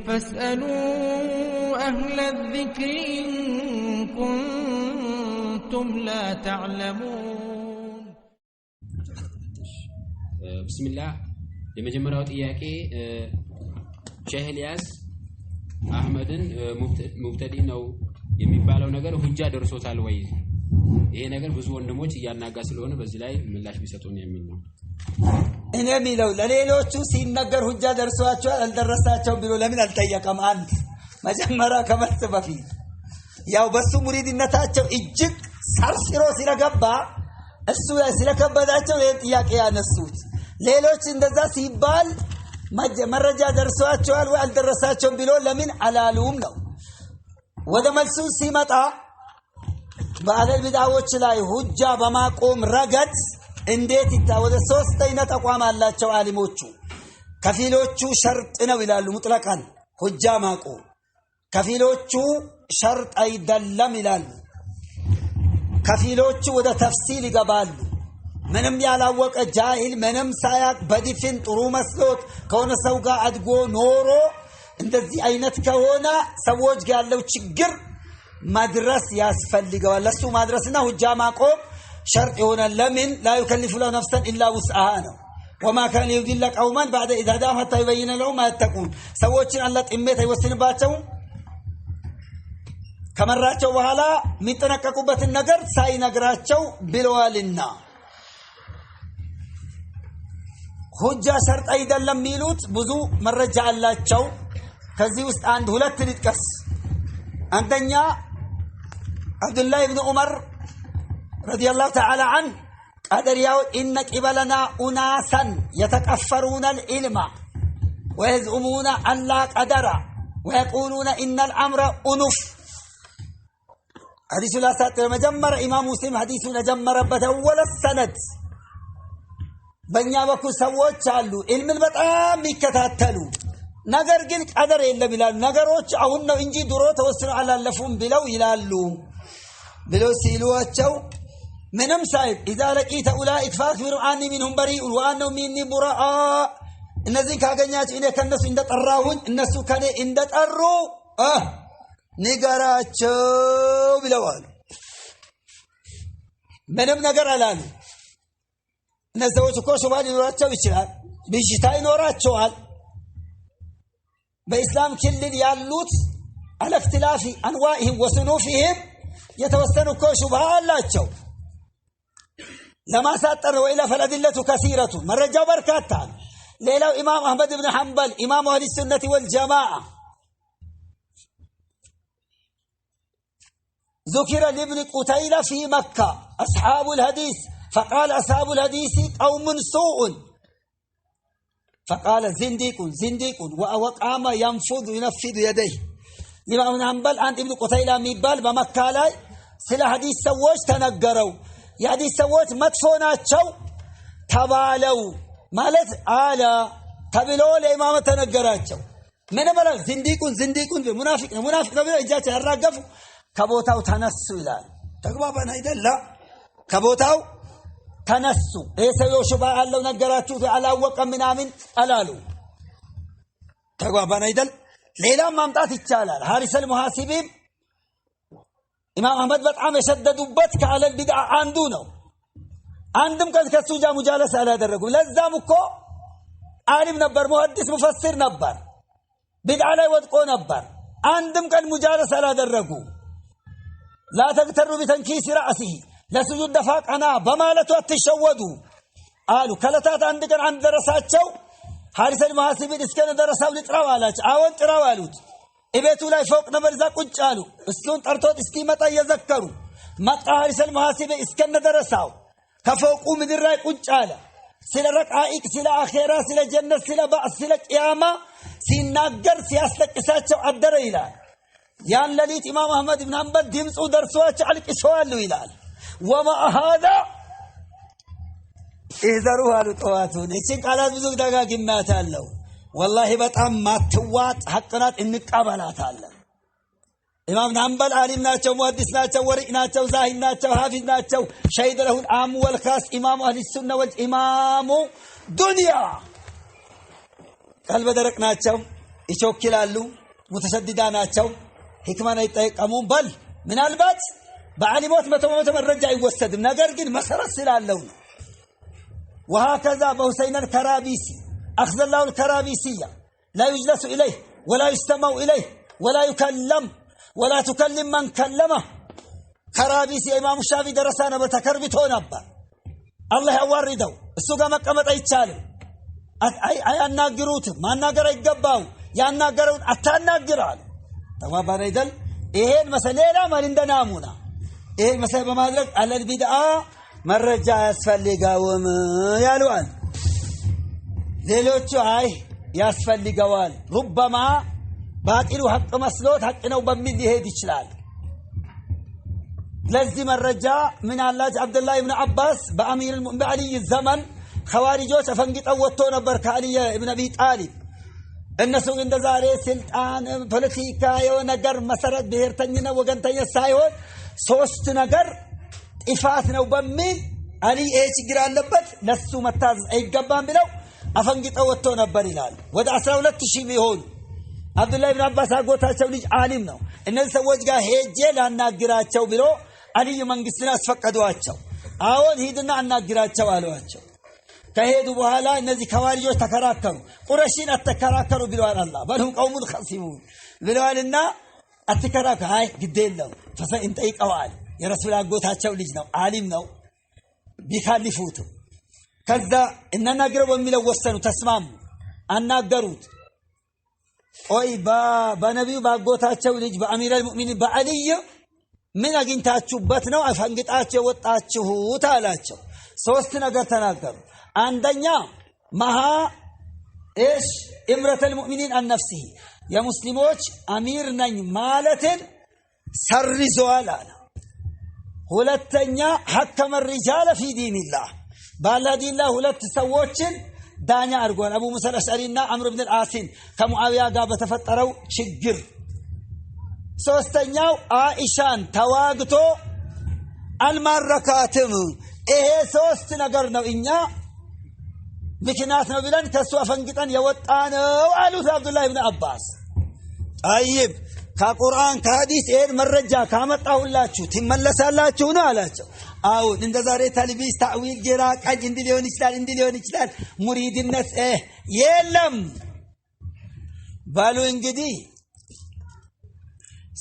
فاسألوا أهل الذكر إن كنتم لا تعلمون. ብስሚላህ፣ የመጀመሪያው ጥያቄ ሼህ ኢልያስ አህመድን ሙብተዲ ነው የሚባለው ነገር ሁጃ ደርሶታል ወይ? ይሄ ነገር ብዙ ወንድሞች እያናጋ ስለሆነ በዚህ ላይ ምላሽ ቢሰጡን የሚል ነው። እኔ የሚለው ለሌሎቹ ሲነገር ሁጃ ደርሷቸዋል አልደረሳቸውም ብሎ ለምን አልጠየቀም? አንድ መጀመሪያ ከመልስ በፊት ያው በሱ ሙሪድነታቸው እጅግ ሰርስሮ ስለገባ፣ እሱ ላይ ስለከበዳቸው ይህን ጥያቄ ያነሱት። ሌሎች እንደዛ ሲባል መረጃ ደርሷቸዋል ወይ አልደረሳቸውም ብሎ ለምን አላሉም ነው። ወደ መልሱ ሲመጣ በአህለል ቢድዓዎች ላይ ሁጃ በማቆም ረገድ እንዴት ይታ ወደ ሶስት አይነት አቋም አላቸው አሊሞቹ። ከፊሎቹ ሸርጥ ነው ይላሉ፣ ሙጥለቃን ሁጃ ማቆም። ከፊሎቹ ሸርጥ አይደለም ይላሉ። ከፊሎቹ ወደ ተፍሲል ይገባሉ። ምንም ያላወቀ ጃሂል፣ ምንም ሳያቅ፣ በድፍን ጥሩ መስሎት ከሆነ ሰው ጋር አድጎ ኖሮ እንደዚህ አይነት ከሆነ ሰዎች ጋር ያለው ችግር መድረስ ያስፈልገዋል። ለሱ ማድረስና ሁጃ ማቆም ሸርጥ የሆነ፣ ለምን لا يكلف الله نفسا إلا وسعها ነው። وما كان ليضل قوما بعد إذ هداهم حتى يبين لهم ما يتقون። ሰዎችን አላህ ጥመት አይወስንባቸውም ከመራቸው በኋላ የሚጠነቀቁበትን ነገር ሳይነግራቸው ብለዋልና። ሁጃ ሸርጥ አይደለም የሚሉት ብዙ መረጃ አላቸው። ከዚህ ውስጥ አንድ ሁለት ልጥቀስ። አንደኛ፣ አብዱላህ ብን ዑመር رضي الله تعالى عنه ቀደርያው إن قبلنا أناسا يتكفرون العلم ويزعمون أن لا قدر ويقولون إن الأمر أنف። ሐዲሱ ላሳጥር፣ መጀመሪያ ኢማም ሙስሊም ሐዲሱን የጀመረበት أول السند፣ በእኛ በኩል ሰዎች አሉ ኢልምን በጣም የሚከታተሉ፣ ነገር ግን ቀደር የለም ይላሉ። ነገሮች አሁን ነው እንጂ ድሮ ተወስነው አላለፉም ብለው ይላሉ ብለው ሲሏቸው ምንም ሳይል إذا لقيت أولئك فأخبرهم أني منهم بريء وأنهم مني براء፣ እነዚህን ካገኛቸው እኔ ከእነሱ እንደጠራሁኝ እነሱ ከኔ እንደጠሩ ንገራቸው ብለዋል። ምንም ነገር አላሉ። እነዚህ ሰዎች እኮ ሹባ ሊኖራቸው ይችላል፣ ብሽታ ይኖራቸዋል። በኢስላም ክልል ያሉት على اختلاف أنواعهم وصنوفهم የተወሰኑ እኮ ሹብሃ አላቸው። ለማሳጠር፣ وإلا فالأدلة كثيرة፣ መረጃው በርካታ ነው። ሌላው ኢማም አህመድ ብን ሐንበል፣ إمام أهل السنة والجماعة፣ ذكر لابن قتيلة في مكة أصحاب الحديث، فقال أصحاب الحديث قوم سوء، فقال زنديق زنديق وقام ينفض ينفض يديه። ኢማም ብን ሐንበል አንድ ኢብን ቁተይላ የሚባል በመካ ላይ ስለ ሐዲስ ሰዎች ተነገረው። የሐዲስ ሰዎች መጥፎ ናቸው ተባለው ማለት አለ ተብሎ ለኢማም ተነገራቸው። ምን በላ زنديق زنديق፣ ሙናፊቅ ነው፣ ሙናፊቅ ነው ብለው እጃቸው ያራገፉ ከቦታው ተነሱ ይላል። ተግባባን አይደለ? ከቦታው ተነሱ። ይሄ ሰውየው ሹባ አለው ነገራችሁት አላወቀም ምናምን አላሉ። ተግባባን አይደል? ሌላም ማምጣት ይቻላል። ሀሪሰል ሙሐሲቢም ኢማም አህመድ በጣም የሸደዱበት ከአህለል ቢድዓ አንዱ ነው። አንድም ቀን ከሱ ጋር ሙጃለስ አላደረጉም። ለዛም እኮ ዓሊም ነበር፣ ሙሐዲስ ሙፈሲር ነበር፣ ቢድዓ ላይ ወድቆ ነበር። አንድም ቀን ሙጃለስ አላደረጉ። لا تغتروا بتنكيس رأسه፣ ለስጁድ ደፋ ቀና በማለቱ አትሸወዱ አሉ። ከለታት አንድ ቀን አንድ ደረሳቸው ሐሪሰል ሙሐሲቢን እስከነ ደረሳው ልጥራው አላቸው። አዎን ጥራው አሉት። እቤቱ ላይ ፎቅ ነበር፣ እዛ ቁጭ አሉ። እሱን ጠርቶት እስኪመጣ እየዘከሩ መጣ። ሐሪሰል ሙሐሲቢ እስከነ ደረሳው ከፎቁ ምድር ላይ ቁጭ አለ። ስለ ረቃኢቅ፣ ስለ አኼራ፣ ስለ ጀነት፣ ስለ ባዕስ፣ ስለ ቅያማ ሲናገር ሲያስለቅሳቸው አደረ ይላል። ያን ሌሊት ኢማም አህመድ ብን ሐንበል ድምፁ ደርሷቸው አልቅሰዋሉ ይላል። ومع هذا احذروه አሉ ጠዋቱን። ይችን ቃላት ብዙ ደጋግሜያታለሁ። ወላሂ በጣም ማትዋጥ ሐቅ ናት፣ እንቀበላታለን። ኢማም ሐንበል ዓሊም ናቸው፣ ሙሐዲስ ናቸው፣ ወሪዕ ናቸው፣ ዛሂድ ናቸው፣ ሐፊዝ ናቸው። شهد له العام والخاص፣ إمام أهل السنة وال إمام الدنيا። ቀልበ ደረቅ ናቸው። ይቾክላሉ፣ ሙተሸድዳ ናቸው፣ ሂክማን አይጠቀሙም። በል ምናልባት በዓሊሞች 100% መረጃ አይወሰድም፣ ነገር ግን መሰረት ስላለው ነው። وهكذا بحسين الكرابيسي أخذ الله الكرابيسية لا يجلس إليه ولا يستمع إليه ولا يكلم ولا تكلم من كلمه። ከራቢሲ የኢማሙ ሻፊ ደረሳ ነበር፣ ተከርብቶ ነበር። አላህ ያዋርደው። እሱ ጋር መቀመጥ አይቻልም። አያናግሩትም፣ ማናገር አይገባው። ያናገረውን አታናግር አሉ። ተግባባን አይደል? ይሄን መሰል ሌላ ማል እንደ ናሙና ይሄን መሰል በማድረግ አለል ቢድዓ መረጃ አያስፈልገውም ያሉዋል። ሌሎቹ አይ ያስፈልገዋል፣ ربما ባጢሉ ሐቅ መስሎት ሐቅ ነው በሚል ሊሄድ ይችላል። ለዚህ መረጃ ምን አላቸው? አብዱላህ ብን አባስ በአሚር በአልይ ዘመን ኸዋሪጆች አፈንግጠው ወጥቶ ነበር ከአልይ ብን አቢ ጣሊብ። እነሱ እንደ ዛሬ ስልጣን፣ ፖለቲካ፣ የሆነ ነገር መሰረት ብሔርተኝነት፣ ወገንተኝነት ሳይሆን ሶስት ነገር ጥፋት ነው በሚል አሊ ይሄ ችግር አለበት ለሱ መታዘዝ አይገባም ብለው አፈንግጠው ወጥቶ ነበር ይላል። ወደ 12,000 ቢሆኑ አብዱላህ ብን አባስ አጎታቸው ልጅ ዓሊም ነው። እነዚህ ሰዎች ጋር ሄጄ ላናግራቸው ብሎ አልይ መንግስትን አስፈቀዷቸው። አዎን ሂድና አናግራቸው አሏቸው። ከሄዱ በኋላ እነዚህ ከዋሪጆች ተከራከሩ። ቁረሺን አተከራከሩ ብለዋል አላህ بل هم قوم خصمون ብለዋልና አትከራከሩ። አይ ግድ የለም እንጠይቀዋል። የረሱል አጎታቸው ልጅ ነው፣ ዓሊም ነው። ቢካሊፉትም ከዛ እናናግረው በሚለው ወሰኑ፣ ተስማሙ፣ አናገሩት። ቆይ በነቢዩ ባጎታቸው ልጅ በ أمير المؤمنين በአልይ ምን አግኝታችሁበት ነው አፈንግጣችሁ የወጣችሁት አላቸው። ሶስት ነገር ተናገሩ። አንደኛ محا إيش إمرة المؤمنين عن نفسه የሙስሊሞች አሚር ነኝ ማለትን ሰርዘዋል አለ። ሁለተኛ حكم الرجال في دين الله በአላህ ዲን ላይ ሁለት ሰዎችን ዳኛ አድርጓል። አቡ ሙሳ አልአሽዓሪና አምር ብን አልዓሲን ከሙዓዊያ ጋር በተፈጠረው ችግር። ሶስተኛው አኢሻን ተዋግቶ አልማረካትም። ይሄ ሶስት ነገር ነው እኛ ምክንያት ነው ብለን ከሱ አፈንግጠን የወጣ ነው አሉት አብዱላህ ብን አባስ። طيب ከቁርአን ከሐዲስ ይሄን መረጃ ካመጣሁላችሁ ትመለሳላችሁ ነው አላቸው። አሁን እንደ ዛሬ تلبيس፣ تأويل፣ ግራ ቀኝ እንዲህ ሊሆን ይችላል እንዲህ ሊሆን ይችላል ሙሪድነት የለም። በሉ እንግዲህ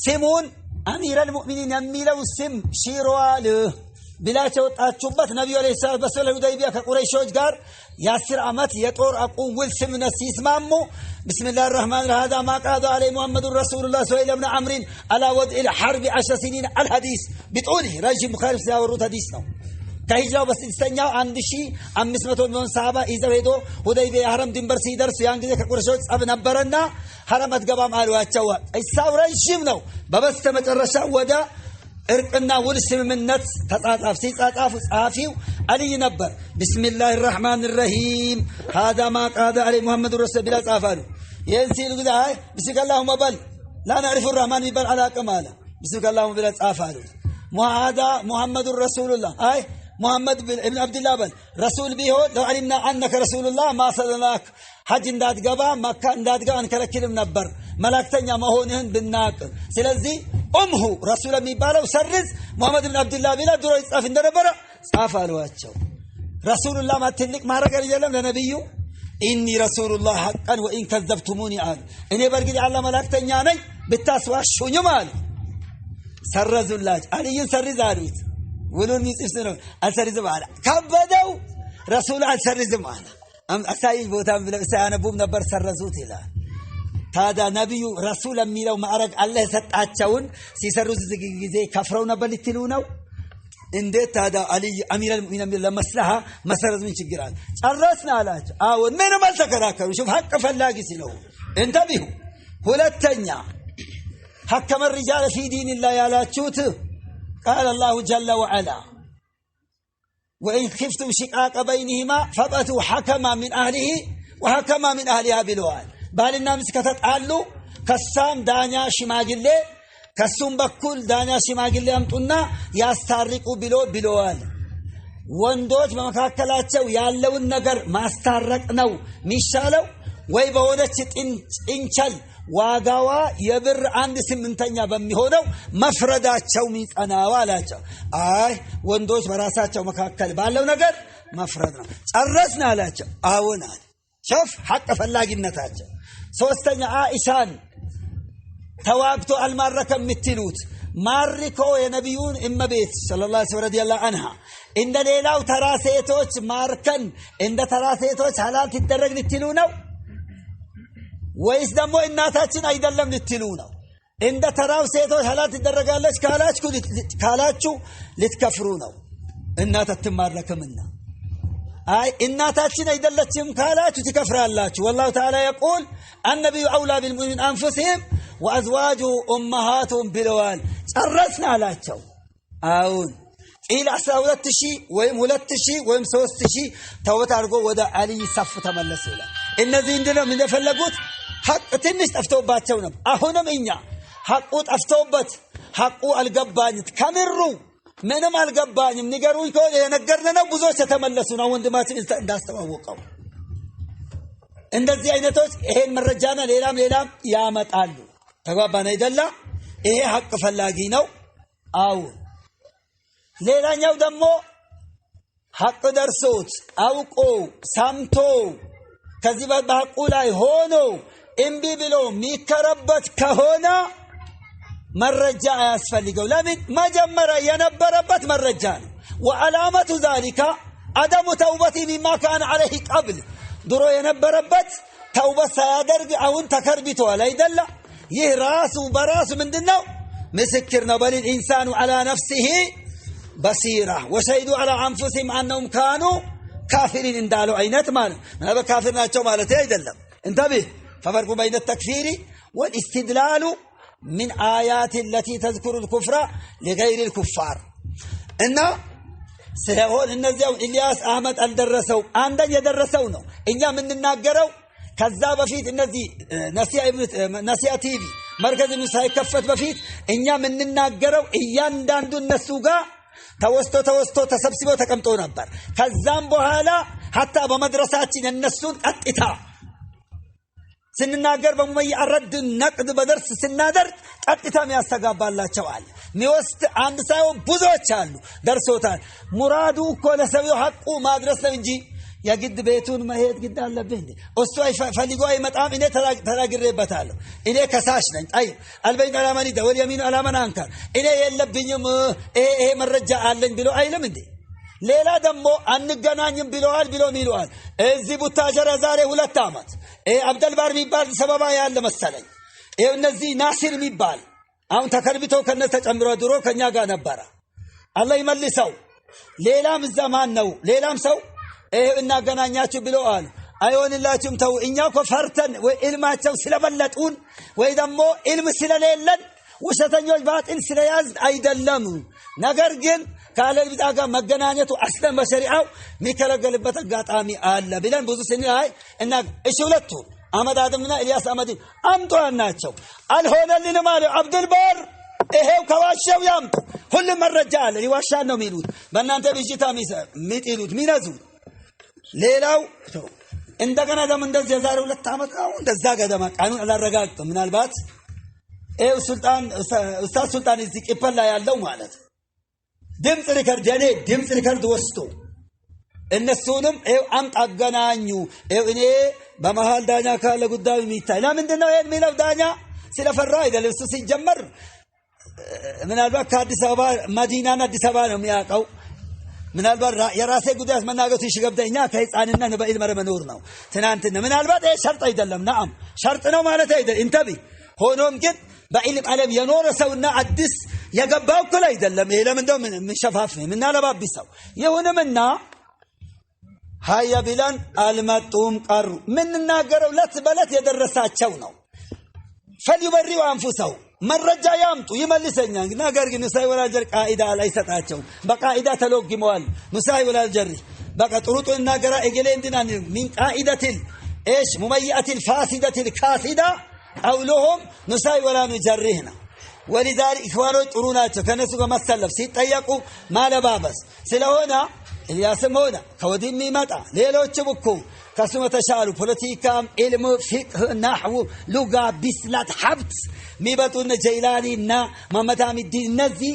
ስሙን أمير المؤمنين የሚለው ስም ሽሯል ብላቸው ወጣችሁበት። ነቢዩ عليه السلام በሱልህ ሁደይቢያ ከቁረይሾች ጋር የ10 ዓመት የጦር አቁም ውል ስምምነት ሲስማሙ بسم الله الرحمن الرحيم هذا ما قاضى عليه محمد رسول الله سهيل بن عمرو على وضع الحرب 10 سنين الحديث بطوله ረዥም ቡኻሪ ሲያወሩት ሐዲስ ነው። ከሂጅራው በስድስተኛው 1500 የሚሆን ሰሃባ ይዘው ሄዶ ሁደይቢያ የሐረም ድንበር ሲደርሱ ያን ጊዜ ከቁረይሾች ጸብ ነበረና ሐረም አትገባም አሏቸው። ቂሳው ረዥም ነው። በበስተ መጨረሻ ወደ እርቅና ውል ስምምነት ተጻጻፍ። ሲጻጻፉ ጸሐፊው አልይ ነበር። بسم الله الرحمن الرحيم هذا ما قاضى عليه محمد رسول ብላ ጻፍ አሉ። ይህን ሲሉ ጊዜ አይ باسمك اللهم በል لا نعرف الرحمن የሚባል አላቅም አለ። باسمك اللهم ብላ ጻፍ አሉ። هذا محمد رسول الله አይ ሙሐመድ እብን አብድላህ በል ረሱል ቢሆን لو علمنا أنك رسول الله ما صددناك ሐጅ እንዳትገባ መካ እንዳትገባ አንከለክልም ነበር መላእክተኛ መሆንህን ብናቅ። ስለዚህ امح رسول የሚባለው ሰርዝ፣ ሙሐመድ ብን አብድላህ ቢላ ድሮ ይጻፍ እንደነበረ ጻፍ አሏቸው። رسول الله ማለት ትልቅ ማዕረግ አይደለም ለነቢዩ። إني رسول الله حقا وإن كذبتموني አሉ። እኔ በእርግጥ የአላህ መላእክተኛ ነኝ ብታስዋሹኝም አሉ። ሰረዙላቸው። አልይን ሰርዝ አሉት። ውሉን የሚጽፍ ነው። አልሰርዝም አለ። ከበደው ረሱል አልሰርዝም አለ። አሳይ ቦታም ብለው ሳያነቡም ነበር ሰረዙት ይላል። ታዲያ ነቢዩ ረሱል የሚለው ማዕረግ አላህ የሰጣቸውን ሲሰሩት ጊዜ ከፍረው ነበር ልትሉ ነው? እንዴት ታዲያ አልይ أمير المؤمنين የሚል ለ مصلحة መሰረዝ ምን ችግር አለ? ጨረስን አላቸው። አዎን ምንም አልተከራከሩ። شوف ሐቅ ፈላጊ ስለሆኑ انتبهوا። ሁለተኛ حكم الرجال في دين الله ያላችሁት قال الله جل وعلا وإن خفتم شقاق بينهما فابعثوا حكما من أهله وحكما من أهلها ብለዋል። ባልና ሚስት ከተጣሉ ከሳም ዳኛ ሽማግሌ ከሱም በኩል ዳኛ ሽማግሌ አምጡና ያስታርቁ ብሎ ብለዋል። ወንዶች በመካከላቸው ያለውን ነገር ማስታረቅ ነው የሚሻለው ወይ በሆነች ጥንቸል ዋጋዋ የብር 1/8 በሚሆነው መፍረዳቸው ሚጸናው አላቸው። አይ ወንዶች በራሳቸው መካከል ባለው ነገር መፍረድ ነው። ጨረስን አላቸው። አዎን አለ። شوف ሐቅ ፈላጊነታቸው። ሶስተኛ አኢሻን ተዋግቶ አልማረከም የምትሉት ማርኮ የነቢዩን እመቤት صلى الله عليه رضي الله عنها እንደ ሌላው ተራ ሴቶች ማርከን እንደ ተራ ሴቶች ሐላል ትደረግ ልትሉ ነው ወይስ ደግሞ እናታችን አይደለም ልትሉ ነው? እንደ ተራው ሴቶች ሐላል ትደረጋለች ካላችሁ ልትከፍሩ ነው። እናት አትማረክምና። አይ እናታችን አይደለችም ካላችሁ ትከፍራላችሁ። والله تعالى يقول النبي أولى بالمؤمنين أنفسهم وأزواجه أمهاتهم ብለዋል። ጨረስን አላቸው። አሁን ቂል 12,000 ወይም 2,000 ወይም 3,000 ተውበት አድርጎ ወደ አልይ ሰፍ ተመለሱ ይላል። እነዚህ እንድነው እንደፈለጉት ሐቅ ትንሽ ጠፍቶባቸው ነው። አሁንም እኛ ሐቁ ጠፍቶበት ሐቁ አልገባኝ ከምሩ ምንም አልገባኝም ንገሩኝ ከሆነ የነገርን ነው። ብዙዎች የተመለሱ ነው። ወንድማችን እንዳስተዋወቀው እንደዚህ አይነቶች ይሄን መረጃና ሌላም ሌላም ያመጣሉ። ተግባባን አይደለ? ይሄ ሐቅ ፈላጊ ነው። አዎ ሌላኛው ደግሞ ሐቅ ደርሶት አውቆ ሰምቶ ከዚህ በሐቁ ላይ ሆኖ እምቢ ብሎ የሚከረበት ከሆነ መረጃ አያስፈልገው። ለምን? መጀመሪያ የነበረበት መረጃ ነው። ወዓላመቱ ዛሊካ አደሙ ተውበቲ ሚማ ካነ ዐለይሂ ቀብል፣ ድሮ የነበረበት ተውበት ሳያደርግ አሁን ተከርቢተዋል አይደለ? ይህ ራሱ በራሱ ምንድነው? ምስክር ነው። በል ኢንሳኑ ዐላ ነፍሲሂ በሲራ ወሸሂዱ ዐላ አንፉሲሂም አነሁም ካኑ ካፊሪን እንዳለው አይነት ማለት ምናልባት ካፊር ናቸው ማለት አይደለም። እንተቢህ ፈፈርቁ በይነ ተክፊሪ ወልኢስትድላሉ من آيات التي تذكر الكفر لغير الكفار እና ስለሆን እነዚያው ኢልያስ አህመድ አልደረሰው አንደኛ የደረሰው ነው። እኛ የምንናገረው ከዛ በፊት እነዚህ ነሲያ ቲቪ መርከዝ ሳይከፈት በፊት እኛ የምንናገረው እያንዳንዱ እነሱ ጋር ተወስቶ ተወስቶ ተሰብስቦ ተቀምጦ ነበር። ከዛም በኋላ ሀታ በመድረሳችን እነሱን ቀጥታ ስንናገር በሙመይ ረድ ነቅድ በደርስ ስናደርግ ቀጥታ የሚያስተጋባላቸው አለ። የሚወስድ አንድ ሳይሆን ብዙዎች አሉ፣ ደርሶታል። ሙራዱ እኮ ለሰውየው ሐቁ ማድረስ ነው እንጂ የግድ ቤቱን መሄድ ግድ አለብህ እንዴ? እሱ ፈልጎ አይመጣም። እኔ ተናግሬበታለሁ። እኔ ከሳሽ ነኝ። طيب البينة على من ادعى واليمين على من أنكر። እኔ የለብኝም ይሄ መረጃ አለኝ ብሎ አይልም እንዴ? ሌላ ደግሞ አንገናኝም ብለዋል ብሎ ይለዋል። እዚህ ቡታጀራ ዛሬ 2 ዓመት አብደልባር የሚባል ሰበባ ያለ መሰለኝ። ይኸው እነዚህ ናሲር የሚባል አሁን ተከርቢቶ ከነዚህ ተጨምሮ ድሮ ከኛ ጋር ነበረ። አላህ ይመልሰው። ሌላም እዛ ማን ነው ሌላም ሰው ይኸው እናገናኛችሁ ብለዋል። አይሆንላችሁም፣ ተው። እኛ እኮ ፈርተን ወይ ኢልማቸው ስለበለጡን ወይ ደግሞ ኢልም ስለሌለን ውሸተኞች ባጢል ስለያዝ አይደለም። ነገር ግን ከአህለል ቢድዓ ጋር መገናኘቱ አስለን በሸሪዓው የሚከለገልበት አጋጣሚ አለ ብለን ብዙ ስንል አይ እና እሺ ሁለቱ አህመድ አደምና ኢልያስ አህመድን አምጡ ያልናቸው አልሆነልንም አለ አብዱልበር። ይሄው ከዋሸው ያምጡ፣ ሁሉም መረጃ አለ። ይዋሻል ነው የሚሉት በእናንተ ብዥታ የሚጥሉት የሚነዙት። ሌላው እንደገና ደግሞ እንደዚህ የዛሬ 2 ዓመት ነው እንደዛ ገደማ ቃኑን አላረጋግጥም ምናልባት ይኸው ሱልጣን ኡስታዝ ሱልጣን እዚህ ቂፐላ ያለው ማለት ድምፅ record የኔ ድምፅ record ወስዶ እነሱንም ይኸው አምጣ አገናኙ። ይኸው እኔ በመሃል ዳኛ ካለ ጉዳዩ የሚታይ ለምንድን ነው ይሄን የሚለው ዳኛ ስለፈራ አይደለም። እሱ ሲጀመር ምናልባት ከአዲስ አበባ መዲናን አዲስ አበባ ነው የሚያውቀው። ምናልባት የራሴ ጉዳይ መናገሩ ትንሽ ገብተኛ ከህፃንና በኢልም መኖር ነው። ትናንትና ምናልባት ይሄ ሸርጥ አይደለም። نعم ሸርጥ ነው ማለት አይደለም። انتبه ሆኖም ግን በዒልም ዓለም የኖረ ሰውና አዲስ የገባው እኩል አይደለም። ይሄ ለምን እንደው የምንሸፋፍነው የምናለባብሰው። ይሁንምና ሀያ ቢለን አልመጡም ቀሩ። የምንናገረው ለት በለት የደረሳቸው ነው። فليبرئوا أنفسهم መረጃ ያምጡ ይመልሰኛል። ነገር ግን نساء ولا نجرح ቃኢዳ አይሰጣቸውም። በቃኢዳ ተሎግመዋል። نساء ولا نجرح በቃ ጥሩ ጥሩ እናገራ እገሌ እንትና من قاعدة ايش مميئة الفاسدة الكاسدة قولهم نساء ولا نجرح ነው። ولذلك ኢኽዋኖች ጥሩ ናቸው። ከነሱ ጋር መሰለፍ ሲጠየቁ ማለባበስ ስለሆነ ኢልያስም ሆነ ከወዲህ የሚመጣ ሌሎችም እኮ ከሱ የተሻሉ ፖለቲካም፣ ዕልም፣ ፊቅህ፣ ናሕው፣ ሉጋ፣ ቢስላት፣ ሀብት የሚበጡ እነ ጀይላኒ እና መሐመድ ሐሚዲን እነዚህ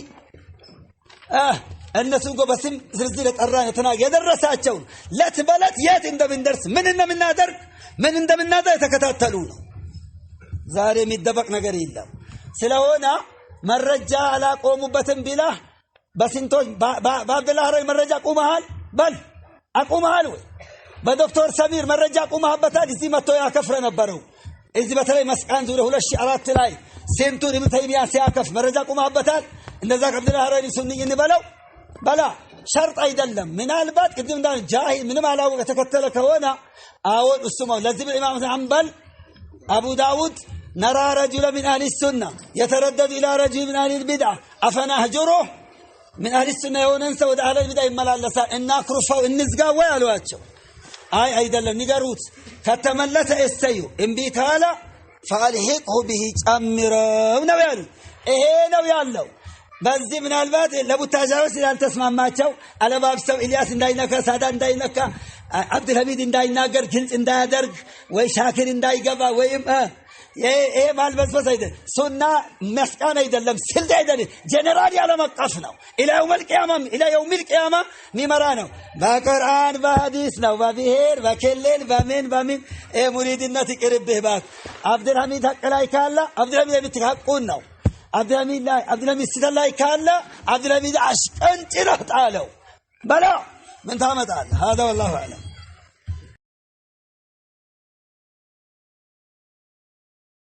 እነሱ እኮ በስም ዝርዝር የጠራን የተናገ የደረሳቸውን ለት በለት የት እንደምንደርስ ምን እንደምናደርግ የተከታተሉ ነው። ዛሬ የሚደበቅ ነገር የለም። ስለሆነ መረጃ አላቆሙበትም ቢላህ በስንቶች በአብደላ ሀረሪ መረጃ አቁመሃል፣ በል አቁመሃል ወይ? በዶክተር ሰሚር መረጃ አቁመህበታል? እዚህ መጥቶ ያከፍረ ነበረው። እዚህ በተለይ መስቃን ዙሪያ 2004 ላይ ስንቱን ኢብን ተይሚያን ሲያከፍ መረጃ አቁመህበታል? እንደዛ ከአብደላ ሀረሪ ሱኒ እንበለው በላ ሸርጥ አይደለም። ምናልባት ቅድም እንዳለ ጃሂል ምንም አላወቀ ተከተለ ከሆነ አዎን እሱ ነው። ለዚህ ኢማም ሐንበል አቡ ዳውድ نرى رجلا من أهل السنة يتردد إلى رجل من أهل البدعة أفنهجره؟ من أهل السنة የሆነን ሰው ወደ أهل البدعة ይመላለሳል፣ እናክሩፈው፣ እንዝጋ ወይ አሏቸው። አይ አይደለም፣ ንገሩት፣ ከተመለሰ እሰዩ፣ እምቢ ካለ فألحقه به ጨምረው ነው ያሉት። ይሄ ነው ያለው። በዚህ ምናልባት ለቡታጃዎች ስላልተስማማቸው አለባብሰው ኢልያስ እንዳይነካ፣ ሳዳ እንዳይነካ፣ አብዱልሐሚድ እንዳይናገር፣ ግልጽ እንዳያደርግ ወይ ሻኪር እንዳይገባ ወይም ይሄ ማልበስበስ አይደለም። ሱና መስቃን አይደለም፣ ስልት አይደለም። ጀነራል ያለም አቀፍ ነው። إلى يوم القيامة إلى يوم القيامة የሚመራ ነው። በቁርአን በሐዲስ ነው። በብሔር በክልል በምን በምን ይሄ ሙሪድነት ይቅርብህ እባክህ። አብዱልሐሚድ ሐቅ ላይ ካለ አብዱልሐሚድ የምትል ሐቁን ነው። አብዱልሐሚድ ላይ አብዱልሐሚድ ስህተት ላይ ካለ አብዱልሐሚድ አሽቀንጥረህ ጣለው። በላ ምን ታመጣለህ? هذا والله أعلم።